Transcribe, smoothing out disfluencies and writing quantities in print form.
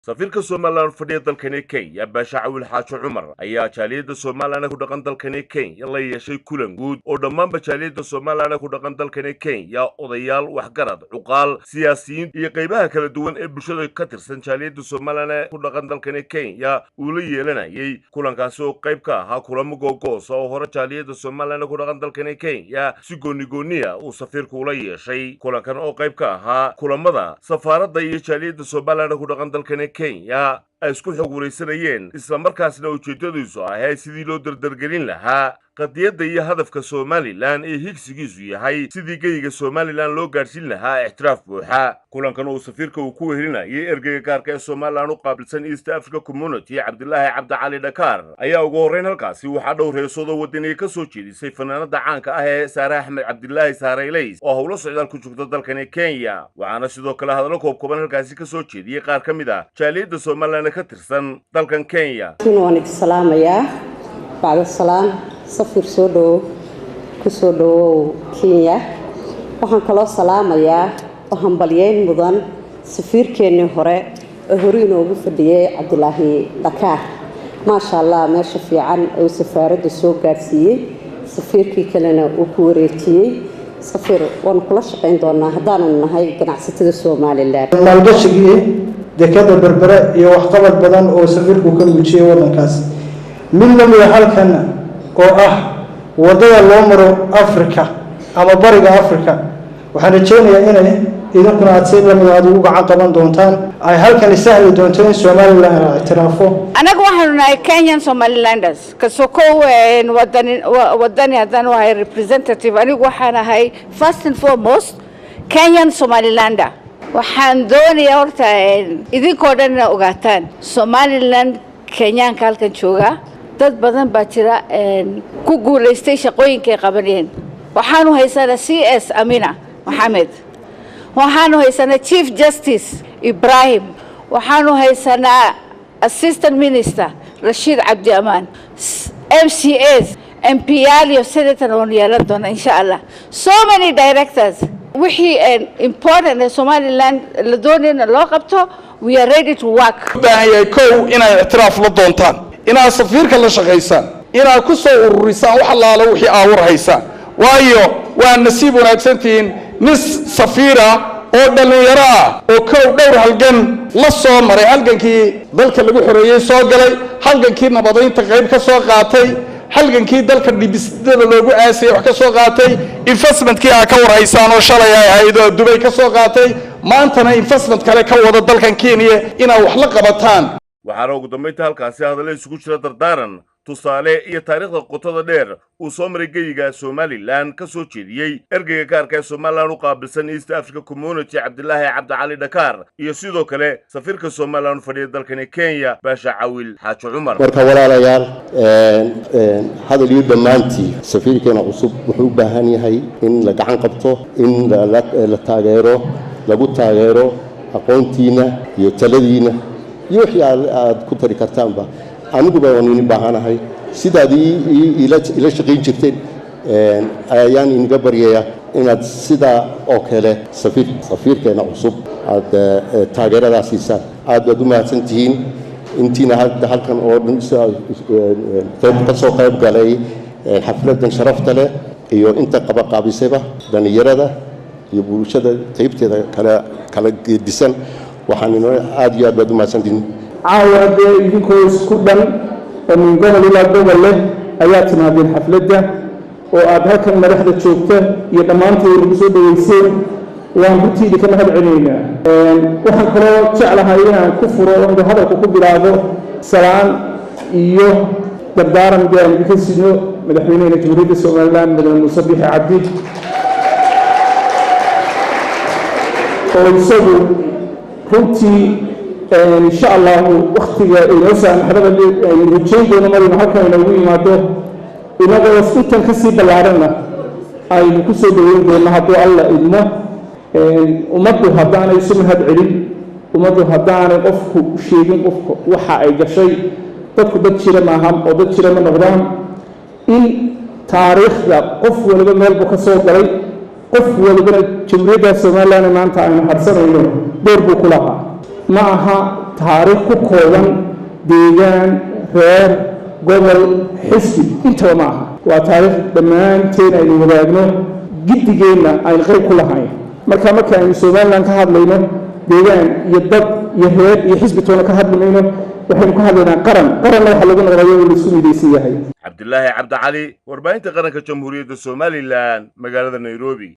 Safiirka Somaliland fadhiya dalkani Kenya, Baasha Cawil Xaaji Cumar, ayaa jaaliyadda Somaliland ku dhaqan dalkani Kenya la yeeshay kulan guud oo dhammaanba jaaliyadda Somaliland ku dhaqan dalkani Kenya, odayaal, waxgarad, cuqaal, siyaasiyiin iyo qaybaha kala duwan ee bulshada ka tirsan jaaliyadda Somaliland ku dhaqan dalkani Kenya uu la yeelanayay. Kulankaasi oo qayb ka ahaa kulamo googoosa oo hore jaaliyadda Somaliland ku dhaqan dalkani Kenya si gooni gooniya uu safiirku ula yeeshay. Kulankan oo qayb ka ahaa kulamada safaaradda iyo jaaliyadda Somaliland ku dhaqan dalkani Kenya ay isku xog waraysanayeen, islamarkaasna ujeeddadiisu ahayd sidii loo dardargelin lahaa qadiyadda iyo hadafka Somaliland ee higsigiisu yahay sidii geyiga Somaliland loo gaadhsiin lahaa ixtiraaf buuxa. Kulankan uu safiirka uu ku wehelinayay ergeyga gaarka ee Somaliland u qaabilsan East Africa Community, Cabdilaahi Cabdicali Dhakaar, ayaa ugu horrayn halkaasi waxaa dhowr heesoodoo wadaniga ka soo jeedisay fanaanada caanka ah ee Saare Axmed Cabdilaahi Saaraylays oo howlo socdaal ku joogta dalkani Kenya. Waxaana sidoo kale hadallo koobkooban halkaasi ka soo jeediyey qaar ka mid ah jaaliyadda Somaliland ka tirsan dalkan Kenya. Waan idin salaamayaa. Bacda salaam, safir, soo dhowow, kusoo dhowow Kenya. Waxaan kaloo salaamayaa oo hambalyeyn mudan safiirkeennii hore oo hore inoogu fadhiyey, Cabdilaahi Dhakaar. Maasha Allah, meesha fiican uu safaaradda soo gaadhsiiyey, safiirkii kalena uu ku wareejiyey. Safir, waanu kula shaqayn doonaa haddaanu nahay ganacsatada Somaliland. Maalgashigii dekada Berbere iyo waxqabad badan oo safiirku ka muujiyey waddankaas, mid la mida halkan oo ah waddada loo maro Africa ama Bariga Africa, waxaan rajeynayaa inay idinkuna aad si lamida aad ugu gacan qaban doontaan, ay halkani sahli doonto in Somaliland la ictiraafo. Anaga waxaanu nahay Kenyan Somalilanders. Kasokow wadani wadani haddaan u ahay representative, anigu waxaan ahay first and foremost Kenyan Somalilander. Waxaan doonayaa horta idinkoo dhan ina ogaataan Somaliland Kenyaanka halkan jooga dad badan baa jira ku guulaystay shaqooyinkay qabanayeen. Waxaanu haysanaa CS Amina Moxamed, waxaanu haysanaa Chief Justice Ibrahim, waxaanu haysanaa Assistant Minister Rashiid Cabdi Amaan, MCAs, MP-yaal iyo senator oonu yeelan doona insha Allah, so many directors. Wixii important ee Somaliland la doonayna loo qabto, we are ready to work. U baahan yahay kow inay ictiraaf la doontaan, inaad safiirka la shaqaysaan, inaad ku soo ururisaan wax allaalo wixii aawar haysaan, waayo waa nasiib wanaagsantihiin nin safiira oo dhallinyaro ah oo kow dhowr halgan la soo maray, halgankii dalka lagu xoreeyey soo galay, halgankii nabadaynta qayb ka soo qaatay, halgankii dalka dhibisada loogu aasayay wax ka soo qaatay, investmentkii aa ka warhaysaan oo shalay ay ahayd oo Dubay ka soo qaatay, maantana investment kale ka wada dalkan Kenya, inaad wax la qabataan. Waxaana ugu dambaynta halkaasi hadallo isugu jira dardaaran, tusaale iyo taariikhda qotada dheer uu soo maray geyiga Somaliland ka soo jeediyey ergeyga gaarka ee Somaliland u qaabilsan East Africa Community, Cabdilaahi Cabdicali Dhakaar, iyo sidoo kale safiirka Somaliland u fadhiya dalkani Kenya, Baasha Cawil Xaaji Cumar. Marka walaalayaal, hadal iyo dhammaantii, safiirkeena cusub wuxuu u baahan yahay in la gacan qabto, in la taageero, lagu taageero aqoontiina iyo taladiina iyo wixii aad ku tari kartaanba. Aniguba waan ini baahanahay. Sidaad ila shaqayn jirteen ayaan iniga baryayaa inaad sidaa oo kale safiirkeena cusub aad taageeradaa siisaan. Aad baad u mahadsan tihiin intiina hadda halkan oo dhan qayb ka soo qayb galay xafladan sharafta leh iyo inta qabaqaabisayba, dhallinyarada iyo bulshada qaybteeda kala kala gedisan. Waxaan inoo aad iyo aad baad u mahadsantihiin. Caawa dee idinkoo isku dhan oo min gobol ilaa gobol leh ayaa timaadeen xafladda oo aad halkan madaxda joogta iyo dhammaantood lagu soo dhaweyseen. Waan runtii idinka mahad celinaynaa. Waxaan kaloo jeclahay inaan ku furo oo inuu hadalka ku bilaabo salaan iyo dardaaran dee aan idinka sidno madaxweynaha Jamhuuriyadda Somaliland, Mudane Muuse Bixi Cabdi, oo isagu runtii insha Allahu waktiga inoo saamaxdaba aynu rajayn doono maraynu halkan inoogu yimaado, inagoo intan kasii ballaaranna aynu ku soo dhaweyn doono hadduu Alla idmo. Ummaddu haddaanay isu mahad celin, ummaddu haddaanay qofku sheegin qofka waxa ay gashay, dadku dad jira maaha oo dad jira ma noqdaan. In taariikhda qof waliba meel buu ka soo galay, qof walibana Jamhuuriyadda Somaliland maanta aynu hadsanayno door buu ku lahaa. Ma aha Taariikh ku kooban deegaan, reer, gobol, xisbi intaba ma aha. Waa taariikh dhammaanteen aynu wadaagno, giddigeenna aynu qayb ku lahayn. Marka aynu Somalilan ka hadlayno, deegaan iyo dad iyo reer iyo xisbi toona ka hadli mayno. Waxaynu ka hadlaynaa qaran. Qaranna waxaa lagu noqdayo oo laisu midaysan yahay. Cabdilaahi Cabdicali, warbaahinta qaranka Jamhuuriyadda Somalilan, magaalada Nairobi.